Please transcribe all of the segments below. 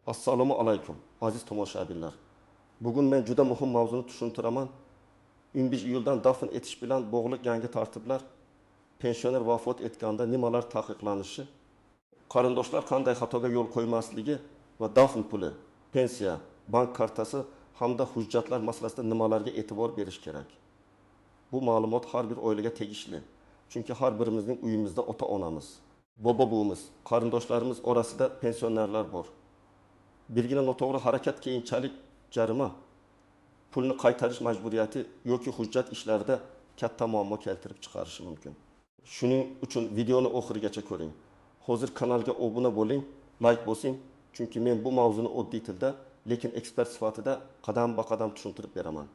Assalomu alaykum, aziz tomoshabinlar. Bugun men juda muhim mavzuni tushuntiraman. 15 iyuldan dafn etish bilan bog'liq yangi tartiblar, pensioner vafot etganda nimalar taqiqlanishi, qarindoshlar qanday xatoga yo'l qo'ymasligi va dafn puli, pensiya, bank kartasi hamda hujjatlar masalasida nimalarga e'tibor berish kerak. Bu ma'lumot har bir oilaga tegishli. Chunki har birimizning uyimizda ota-onamiz, bobo-buvimiz, qarindoshlarimiz orasida pensionerlar bor. Birgina noto'g'ri harakat keyinchalik jarima, pulni qaytarish majburiyati yoki hujjat ishlarida katta muammo keltirib chiqarishi mumkin. Shuning uchun videoni oxirigacha ko'ring. Hozir kanalga obuna bo'ling, like bosing, chunki men bu mavzuni oddiy tilda, lekin ekspert sifatida qadam-ba-qadam tushuntirib beraman.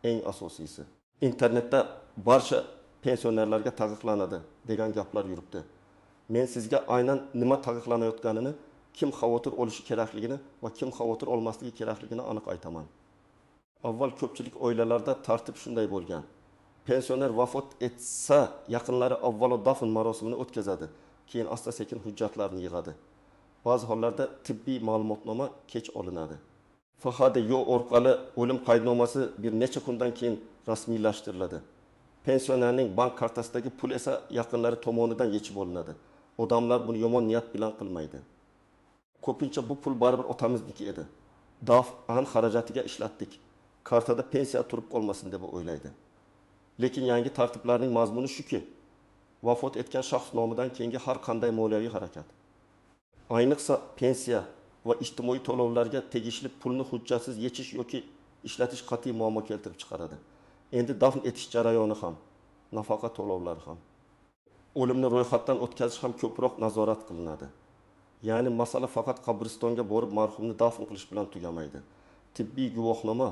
Eng asosiysi, internetda barcha pensionerlarga taqiqlanadi degan gaplar yuribdi. Men sizga aynan nima taqiqlanayotganini, kim xavotir olishi kerakligini va kim xavotir olmasligi kerakligini aniq aytaman. Avval ko'pchilik oilalarda tartib shunday bo'lgan. Pensioner vafot etsa, yaqinlari avvalo dafn marosimini o'tkazadi, keyin asta-sekin hujjatlarni yig'adi. Ba'zi hollarda tibbiy ma'lumotnoma kech olinadi. FHDYO orqali o'lim qaydnomasi bir necha kundan keyin rasmiylashtiriladi. Pensionerning bank kartasidagi pul esa yaqinlari tomonidan yechib olinadi. Odamlar buni yomon niyat bilan qilmaydi. Ko'pincha bu pul baribir otamizniki edi. Dafn xarajatiga ishlatdik. Kartada pensiya turib qolmasin deb o'ylaydi. Lekin yangi tartiblarning mazmuni shuki, vafot etgan shaxs nomidan keyingi har qanday moliyaviy harakat, ayniqsa pensiya va ijtimoiy to'lovlarga tegishli pulni hujjatsiz yechish yoki ishlatish qat'iy muammo keltirib chiqaradi. Endi dafn etish jarayoni ham, nafaqa to'lovlari ham, o'limni ro'yxatdan o'tkazish ham ko'proq nazorat qilinadi. Ya'ni masala faqat qabristonga borib marhumni dafn qilish bilan tugamaydi. Tibbiy guvohnoma,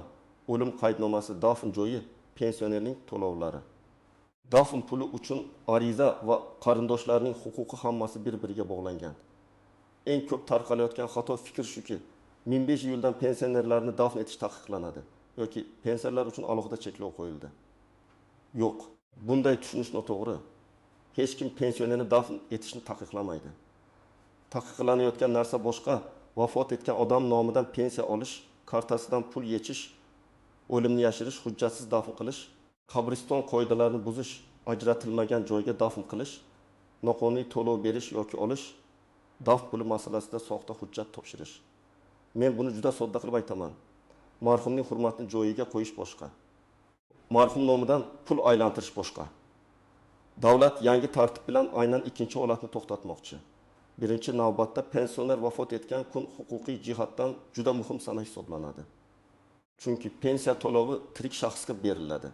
o'lim qaydnomasi, dafn joyi, pensionerning to'lovlari. Dafn puli uchun ariza va qarindoshlarning huquqi hammasi bir-biriga bog'langan. Eng ko'p tarqalayotgan xato fikr shuki, 1005 iyuldan pensionerlarni dafn etish taqiqlanadi yoki pensionerlar uchun alohida cheklov qo'yildi. Yo'q, bunday tushunish noto'g'ri. Hech kim pensionerni dafn etishni taqiqlamaydi. Taqiqlanayotgan narsa boshqa. Vafot etgan odam nomidan pensiya olish, kartasidan pul yechish, o'limni yashirish, hujjatsiz dafn qilish, qabriston qoidalarini buzish, ajratilmagan joyga dafn qilish, noqonuniy to'lov berish yoki olish, dafn puli masalasida soxta hujjat topshirish. Men buni juda sodda qilib aytaman. Marhumning hurmatini joyiga qo'yish boshqa. Marhum nomidan pul aylantirish boshqa. Davlat yangi tartib bilan aynan ikkinchi holatni to'xtatmoqchi. Birinchi navbatda pensioner vafot etgan kun huquqiy jihatdan juda muhim sana hisoblanadi. Chunki pensiya to'lovi tirik shaxsga beriladi.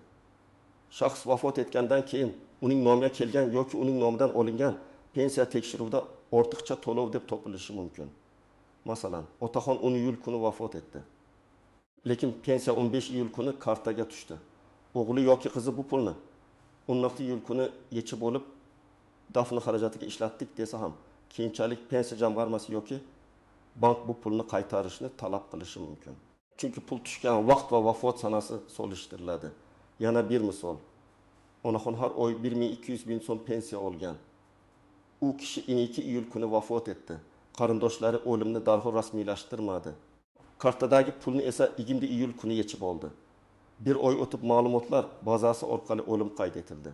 Shaxs vafot etgandan keyin uning nomiga kelgan yoki uning nomidan olingan pensiya tekshiruvida ortiqcha to'lov deb topilishi mumkin. Masalan, otaxon 10 iyul kuni vafot etdi. Lekin pensiya 15 iyul kuni kartaga tushdi. O'g'li yoki qizi bu pulni 16 iyul kuni yechib olib dafn xarajatiga ishlatdik desa ham, keyinchalik pensiya jamg'armasi yoki bank bu pulni qaytarishni talab qilishi mumkin. Chunki pul tushgan vaqt va vafot sanasi solishtiriladi. Yana bir misol. Onaxon har oy 1200 ming so'm pensiya olgan. U kishi 22 iyul kuni vafot etdi. Qarindoshlari o'limni darhol rasmiylashtirmadi. Kartadagi pulni esa 20 iyul kuni yechib oldi. Bir oy o'tib ma'lumotlar bazasi orqali o'lim qayd etildi.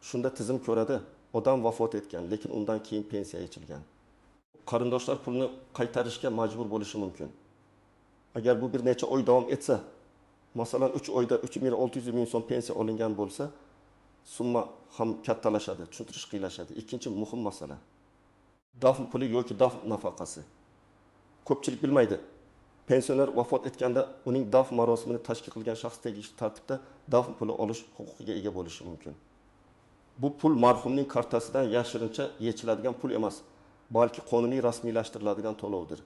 Shunda tizim ko'radi, odam vafot etgan, lekin undan keyin pensiya yechilgan. Qarindoshlar pulni qaytarishga majbur bo'lishi mumkin. Agar bu bir necha oy davom etsa, masalan 3 oyda 3600 ming so'm pensiya olingan bo'lsa, summa ham kattalashadi, tushuntirish qiyinlashadi. Ikkinchi muhim masala, dafn puli yoki dafn nafaqasi. Ko'pchilik bilmaydi. Pensioner vafot etganda uning dafn marosimini tashkil qilgan shaxs tegishli tartibda dafn puli olish huquqiga ega bo'lishi mumkin. Bu pul marhumning kartasidan yashirincha yechiladigan pul emas, balki qonuniy rasmiylashtiriladigan to'lovdir.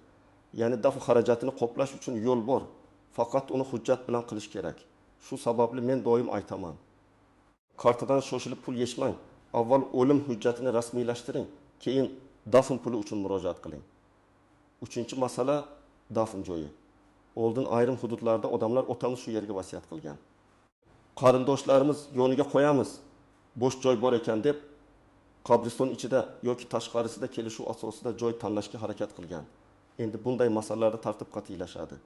Ya'ni dafn xarajatini qoplash uchun yo'l bor, faqat uni hujjat bilan qilish kerak. Shu sababli men doim aytaman. Kartadan shoshilib pul yechmang, avval o'lim hujjatini rasmiylashtiring, keyin dafn puli uchun murojaat qiling. Uchinchi masala dafn joyi. Oldin ayrim hududlarda odamlar otamiz shu yerga vasiyat qilgan. Qarindoshlarimiz yoniga qo'yamiz, bo'sh joy bor ekan deb qabriston ichida yoki tashqarisida kelishuv asosida joy tanlashga harakat qilgan. Endi bunday masalalarda tartib qat'iylashadi.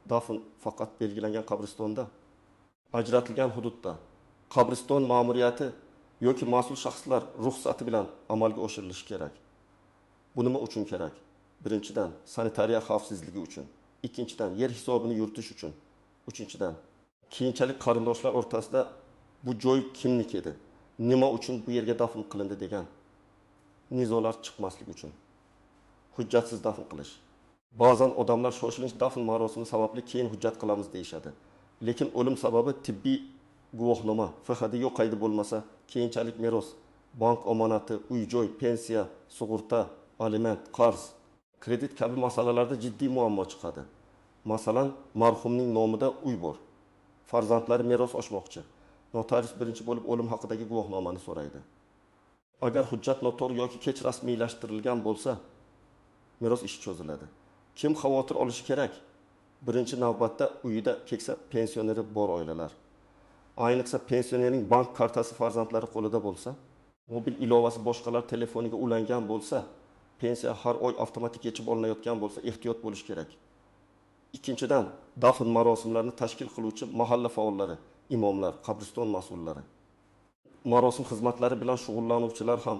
Dafn faqat belgilangan qabristonda, ajratilgan hududda, qabriston ma'muriyati yoki mas'ul shaxslar ruxsati bilan amalga oshirilishi kerak. Bu nima uchun kerak? Birinchidan, sanitariya xavfsizligi uchun. Ikkinchidan, yer hisobini yuritish uchun. Uchinchidan, keyinchalik qarindoshlar o'rtasida bu joy kimniki edi, nima uchun bu yerga dafn qilindi degan nizolar chiqmasligi uchun. Hujjatsiz dafn qilish. Ba'zan odamlar shoshilinch dafn marosimi sababli keyin hujjat qilamiz deyishadi. Lekin o'lim sababi tibbiy guvohnoma, FHD yo'q qaydi bo'lmasa, keyinchalik meros, bank omonati, uy-joy, pensiya, sug'urta, aliment, qarz, kredit kabi masalalarda jiddiy muammo chiqadi. Masalan, marhumning nomida uy bor. Farzandlari meros ochmoqchi. Notarius birinchi bo'lib o'lim haqidagi guvohnomani so'raydi. Agar hujjat noto'g'ri yoki kech rasmiylashtirilgan bo'lsa, meros ishi cho'ziladi. Kim xavotir olishi kerak? Birinchi navbatda uyida keksa pensioneri bor oilalar. Ayniqsa pensionerning bank kartasi farzandlari qo'lida bo'lsa, mobil ilovasi boshqalar telefoniga ulangan bo'lsa, pensiya har oy avtomatik yechib olinayotgan bo'lsa, ehtiyot bo'lish kerak. Ikkinchidan, dafn marosimlarini tashkil qiluvchi mahalla faollari, imomlar, qabriston mas'ullari. Marosim xizmatlari bilan shug'ullanuvchilar ham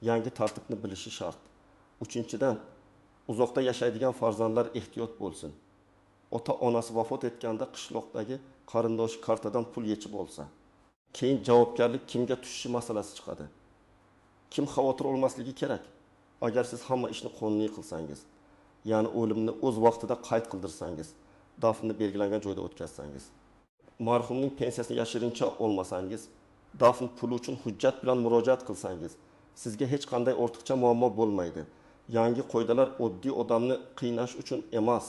yangi tartibni bilishi shart. Uchinchidan, uzoqda yashaydigan farzandlar ehtiyot bo'lsin. Ota-onasi vafot etganda qishloqdagi qarindoshi kartadan pul yechib olsa, keyin javobgarlik kimga tushishi masalasi chiqadi. Kim xavotir olmasligi kerak? Agar siz hamma ishni qonuniy qilsangiz, ya'ni o'limni o'z vaqtida qayd qildirsangiz, dafnni belgilangan joyda o'tkazsangiz, marhumning pensiyasini yashirincha olmasangiz, dafn puli uchun hujjat bilan murojaat qilsangiz, sizga hech qanday ortiqcha muammo bo'lmaydi. Yangi qoidalar oddiy odamni qiynash uchun emas,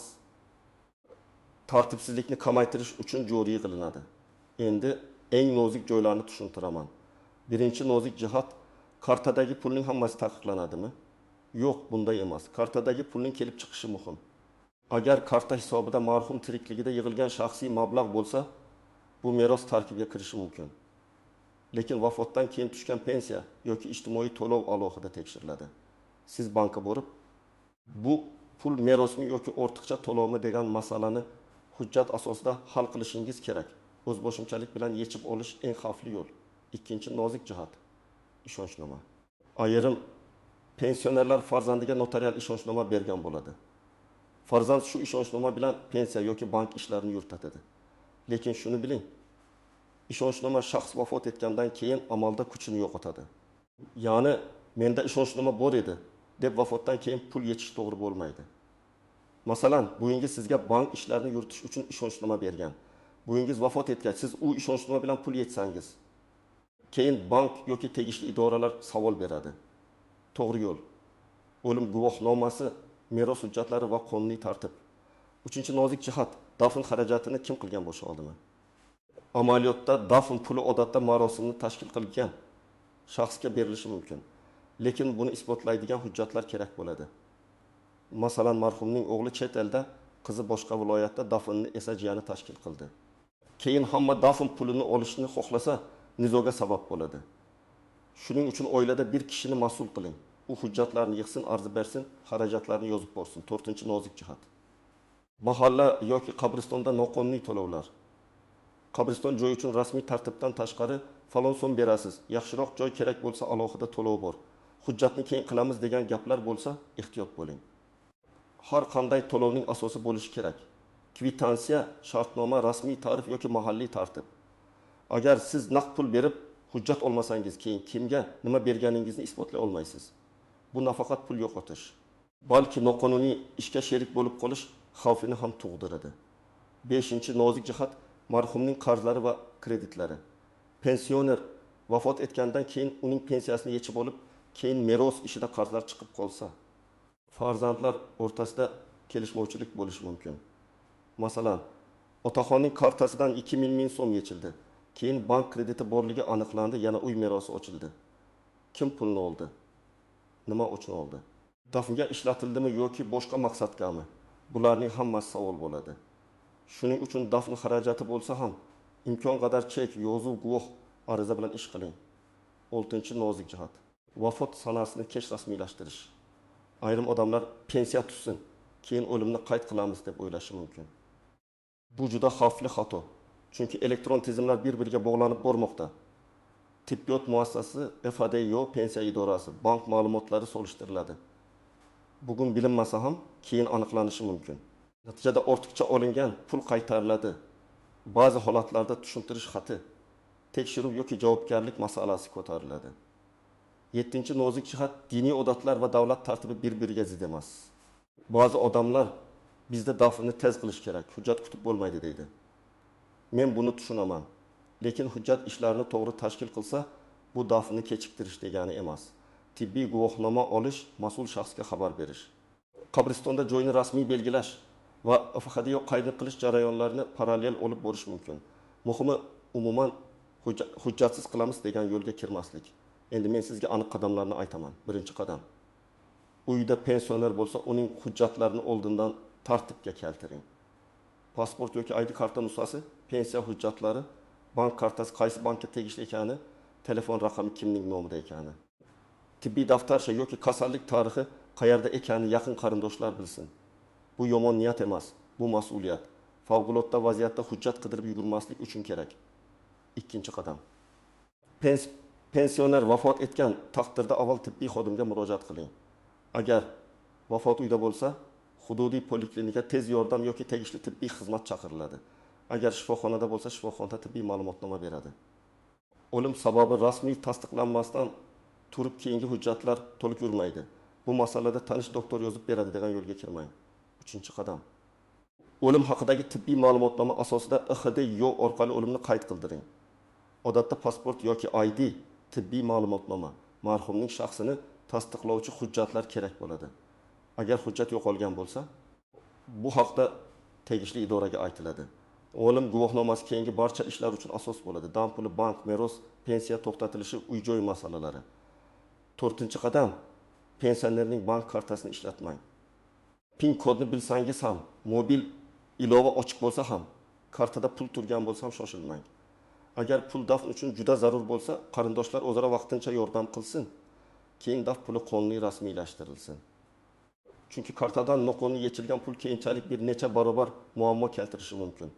tartibsizlikni kamaytirish uchun joriy qilinadi. Endi eng nozik joylarni tushuntiraman. Birinchi nozik jihat, kartadagi pulning hammasi taqiqlanadimi? Yo'q, bunday emas. Kartadagi pulning kelib chiqishi muhim. Agar karta hisobida marhum tirikligida yig'ilgan shaxsiy mablag' bo'lsa, bu meros tarkibiga kirishi mumkin. Lekin vafotdan keyin tushgan pensiya yoki ijtimoiy to'lov alohida tekshiriladi. Siz bankka borib, bu pul merosmi yoki ortiqcha to'lovmi degan masalani hujjat asosida hal qilishingiz kerak. O'zboshimchalik bilan yechib olish eng xavfli yo'l. Ikkinchi nozik jihat, ishonchnoma. Ayrim pensionerlar farzandiga notarial ishonchnoma bergan bo'ladi. Farzand shu ishonchnoma bilan pensiya yoki bank ishlarini yuritadi. Lekin shuni biling, ishonchnoma shaxs vafot etgandan keyin amalda kuchini yo'qotadi. Ya'ni menda ishonchnoma bor edi deb vafotdan keyin pul yechish to'g'ri bo'lmaydi. Masalan, bugungi sizga bank ishlarini yuritish uchun ishonchnoma bergan. Bugungiz vafot etgach, siz u ishonchnoma bilan pul yechsangiz, keyin bank yoki tegishli idoralar savol beradi. To'g'ri yo'l. O'lim guvohnomasi, meros hujjatlari va qonuniy tartib. Uchinchi nozik jihat, dafn xarajatini kim qilgan bo'lishi oldimi? Amaliyotda dafn puli odatda marosimni tashkil qilgan shaxsga berilishi mumkin. Lekin buni isbotlaydigan hujjatlar kerak bo'ladi. Masalan, marhumning o'g'li chet elda, qizi boshqa viloyatda, dafnni esa jiyani tashkil qildi. Keyin hamma dafn pulini olishni xohlasa, nizoga sabab bo'ladi. Shuning uchun oilada bir kishini mas'ul qiling. U hujjatlarni yig'sin, arza bersin, xarajatlarni yozib borsin. To'rtinchi nozik jihat. Mahalla yoki qabristonda noqonuniy to'lovlar. Qabriston joyi uchun rasmiy tartibdan tashqari falon so'm berasiz. Yaxshiroq joy kerak bo'lsa alohida to'lov bor. Hujjatni keyin qilamiz degan gaplar bo'lsa, ehtiyot bo'ling. Har qanday to'lovning asosi bo'lishi kerak. Kvitansiya, shartnoma, rasmiy tarif yoki mahalliy tartib. Agar siz naqd pul berib hujjat olmasangiz, keyin kimga nima berganingizni isbotlay olmaysiz. Bu nafaqat pul yo'qotish, balki noqonuniy ishga sherik bo'lib qolish xavfini ham tug'diradi. Beshinchi nozik jihat, marhumning qarzlari va kreditlari. Pensioner vafot etgandan keyin uning pensiyasini yechib olib, keyin meros ishida qarzlar chiqib qolsa, farzandlar o'rtasida kelishmovchilik bo'lishi mumkin. Masalan, otaxonning kartasidan 2000 so'm yechildi. Keyin bank krediti borligi aniqlandi, yana uy merosi ochildi. Kim pulni oldi? Nima uchun oldi? Dafnga ishlatildimi yoki boshqa maqsadgami? Bularning hammasi savol bo'ladi. Shuning uchun dafn xarajati bo'lsa ham imkon qadar chek, yozuv, guvoh ariza bilan ish qiling. 6. Nozik jihat. Vafot sanasini kech rasmiylashtirish. Ayrim odamlar pensiya tushsin, keyin o'limni qayd qilamiz deb o'ylashi mumkin. Bu juda xavfli xato, chunki elektron tizimlar bir-biriga bog'lanib bormoqda. Tibbiyot muassasasi, FHDYO, pensiya idorasi, bank ma'lumotlari solishtiriladi. Bugun bilinmasa ham keyin aniqlanishi mumkin. Natijada ortiqcha olingan pul qaytariladi. Ba'zi holatlarda tushuntirish xati, tekshiruv yoki javobgarlik masalasi ko'tariladi. 7. Nozik jihat: diniy odatlar va davlat tartibi bir-biriga zid emas. Ba'zi odamlar bizda dafnni tez qilish kerak, hujjat kutib bo'lmaydi deydi. Men buni tushunaman. Lekin hujjat ishlarini to'g'ri tashkil qilsa, bu dafnni kechiktirish degani emas. Tibbiy guvohnoma olish, mas'ul shaxsga xabar berish, qabristonda joyni rasmiy belgilash va FHDYO qayd qilish jarayonlarini parallel olib borish mumkin. Muhimi, umuman hujjatsiz qilamiz degan yo'lga kirmaslik. Endi men sizga aniq qadamlarni aytaman. Birinchi qadam. Uyda pensioner bo'lsa, uning hujjatlarini oldindan tartibga keltiring. Pasport yoki ID karta nusxasi, pensiya hujjatlari, bank kartasi qaysi bankka tegishli ekani, telefon raqami kimning nomida ekani. Tibbiy daftarcha yoki kasallik tarixi qayerda ekani yaqin qarindoshlar bilsin. Bu yomon niyat emas, bu mas'uliyat. Favqulodda vaziyatda hujjat qidirib yugurmaslik uchun kerak. Ikkinchi qadam. Pensioner vafot etgan taqdirda avval tibbiy xodimga murojaat qiling. Agar vafot uyda bo'lsa, hududiy poliklinika tez yordam yoki tegishli tibbiy xizmat chaqiriladi. Agar shifoxonada bo'lsa, shifoxonada tibbiy ma'lumotnoma beradi. O'lim sababi rasmiy tasdiqlanmasdan turib keyingi hujjatlar to'liq yurmaydi. Bu masalada tanish doktor yozib beradi degan yo'lga kirmang. Uchinchi qadam. O'lim haqidagi tibbiy ma'lumotnoma asosida FHDYO orqali o'limni qayd qildiring. Odatda pasport yoki ID, tibbiy ma'lumotnoma, marhumning shaxsini tasdiqlovchi hujjatlar kerak bo'ladi. Agar hujjat yo'qolgan bo'lsa, bu haqda tegishli idoraga aytiladi. O'lim guvohnomasi keyingi barcha ishlar uchun asos bo'ladi. Dam puli, bank, meros, pensiya to'xtatilishi, uy-joy masalalari. To'rtinchi qadam. Pensionerning bank kartasini ishlatmang. PIN kodni bilsangiz ham, mobil ilova ochiq bo'lsa ham, kartada pul turgan bo'lsa ham shoshilmang. Agar pul dafn uchun juda zarur bo'lsa, qarindoshlar o'zaro vaqtincha yordam qilsin. Keyin daf puli qonuniy rasmiylashtirilsin. Chunki kartadan noqonuniy yechilgan pul keyinchalik bir necha barobar muammo keltirishi mumkin.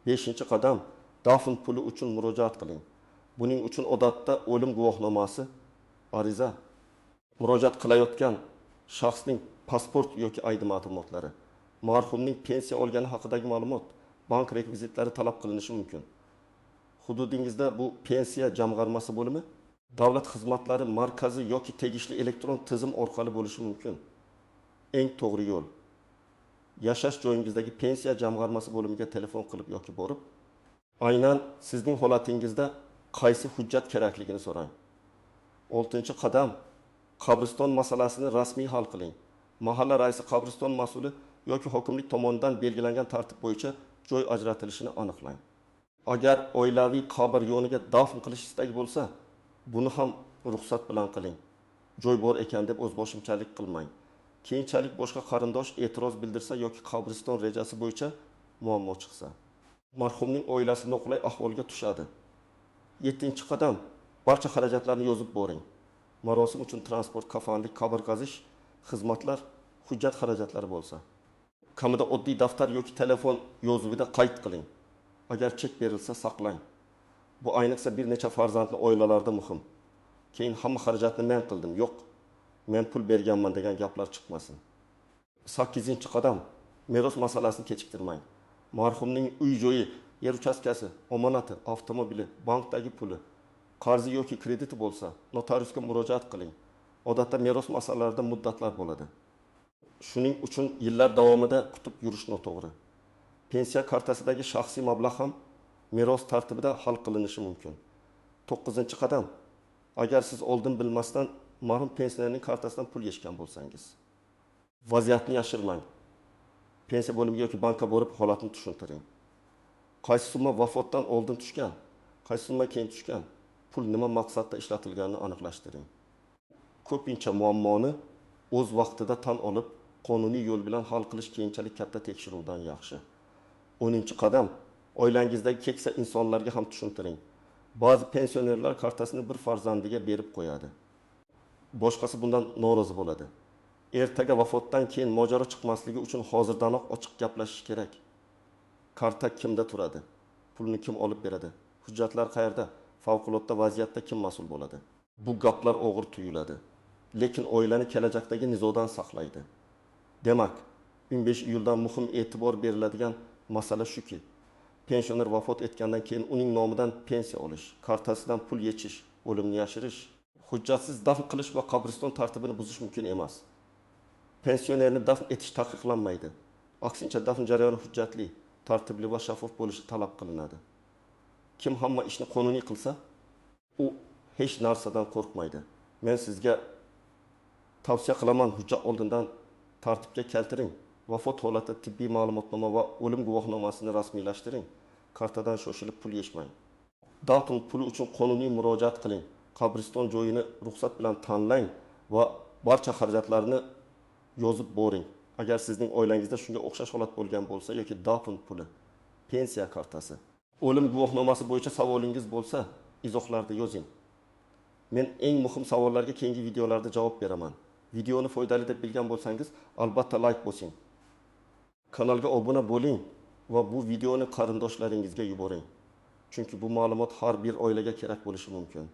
5. Qadam. Dafn puli uchun murojaat qiling. Buning uchun odatda o'lim guvohnomasi, ariza, murojaat qilayotgan shaxsning pasport yoki ID ma'lumotlari, marhumning pensiya olgani haqidagi ma'lumot, bank rekvizitlari talab qilinishi mumkin. Hududingizda bu pensiya jamg'armasi bo'limi, davlat xizmatlari markazi yoki tegishli elektron tizim orqali bo'lishi mumkin. Eng to'g'ri yo'l: yashash joyingizdagi pensiya jamg'armasi bo'limiga telefon qilib yoki borib, aynan sizning holatingizda qaysi hujjat kerakligini so'rang. 6. Qadam. Qabriston masalasini rasmiy hal qiling. Mahalla raisi, qabriston mas'uli yoki hokimlik tomonidan belgilangan tartib bo'yicha joy ajratilishini aniqlang. Agar oilaviy qabr yoniga dafn qilish istagi bo'lsa, buni ham ruxsat bilan qiling. Joy bor ekan deb o'zboshimchalik qilmang. Keyinchalik boshqa qarindosh e'tiroz bildirsa yoki qabriston rejasi bo'yicha muammo chiqsa, marhumning oilasi noqulay ahvolga tushadi. 7. Qadam. Barcha xarajatlarni yozib boring. Marosim uchun transport, kafanlik, qabr qazish, xizmatlar, hujjat xarajatlari bo'lsa, kamida oddiy daftar yoki telefon yozuvida qayd qiling. Agar chek berilsa, saqlang. Bu ayniqsa bir necha farzandli oilalarda muhim. Keyin hamma xarajatni men qildim, yo'q, men pul berganman degan gaplar chiqmasin. 8. Qadam. Meros masalasini kechiktirmang. Marhumning uy-joyi, yer uchastkasi, omonati, avtomobili, bankdagi puli, qarzi yoki krediti bo'lsa, notariusga murojaat qiling. Odatda meros masalalarida muddatlar bo'ladi. Shuning uchun yillar davomida kutib yurish noto'g'ri. Pensiya kartasidagi shaxsiy mablag' ham meros tartibida hal qilinishi mumkin. 9. Qadam. Agar siz oldin bilmasdan marhum pensionerning kartasidan pul yechgan bo'lsangiz, vaziyatni yashirmang. Pensiya bo'limiga yoki bankka borib holatni tushuntiring. Qaysi summa vafotdan oldin tushgan, qaysi summa keyin tushgan, pul nima maqsadda ishlatilganini aniqlashtiring. Ko'pincha muammoni o'z vaqtida tan olib, qonuniy yo'l bilan hal qilish keyinchalik katta tekshiruvdan yaxshi. 10. Qadam. Oilangizdagi keksa insonlarga ham tushuntiring. Ba'zi pensionerlar kartasini bir farzandiga berib qo'yadi. Boshqasi bundan norozi bo'ladi. Ertaga vafotdan keyin mojaro chiqmasligi uchun hozirdanoq ochiq gaplashish kerak. Karta kimda turadi? Pulni kim olib beradi? Hujjatlar qayerda? Favqulodda vaziyatda kim mas'ul bo'ladi? Bu gaplar og'ir tuyuladi, lekin oilani kelajakdagi nizodan saqlaydi. Demak, 15 iyuldan muhim e'tibor beriladigan masala shuki, pensioner vafot etgandan keyin uning nomidan pensiya olish, kartasidan pul yechish, o'limni yashirish, hujjatsiz dafn qilish va qabriston tartibini buzish mumkin emas. Pensionerni dafn etish taqiqlanmaydi. Aksincha, dafn jarayoni hujjatli, tartibli va shaffof bo'lishi talab qilinadi. Kim hamma ishni qonuniy qilsa, u hech narsadan qo'rqmaydi. Men sizga tavsiya qilaman, hujjat oldindan tartibga keltiring. Vafot holati tibbiy ma'lumotnoma va o'lim guvohnomasini rasmiylashtiring. Kartadan shoshilib pul yechmang. Dafn puli uchun qonuniy murojaat qiling. Qabriston joyini ruxsat bilan tanlang va barcha xarajatlarni yozib boring. Agar sizning oilangizda shunga o'xshash holat bo'lgan bo'lsa yoki dafn puli, pensiya kartasi, o'lim guvohnomasi bo'yicha savolingiz bo'lsa, izohlarda yozing. Men eng muhim savollarga keyingi videolarda javob beraman. Videoni foydali deb bilgan bo'lsangiz, albatta like bosing. Kanalga obuna bo'ling va bu videoni qarindoshlaringizga yuboring. Chunki bu ma'lumot har bir oilaga kerak bo'lishi mumkin.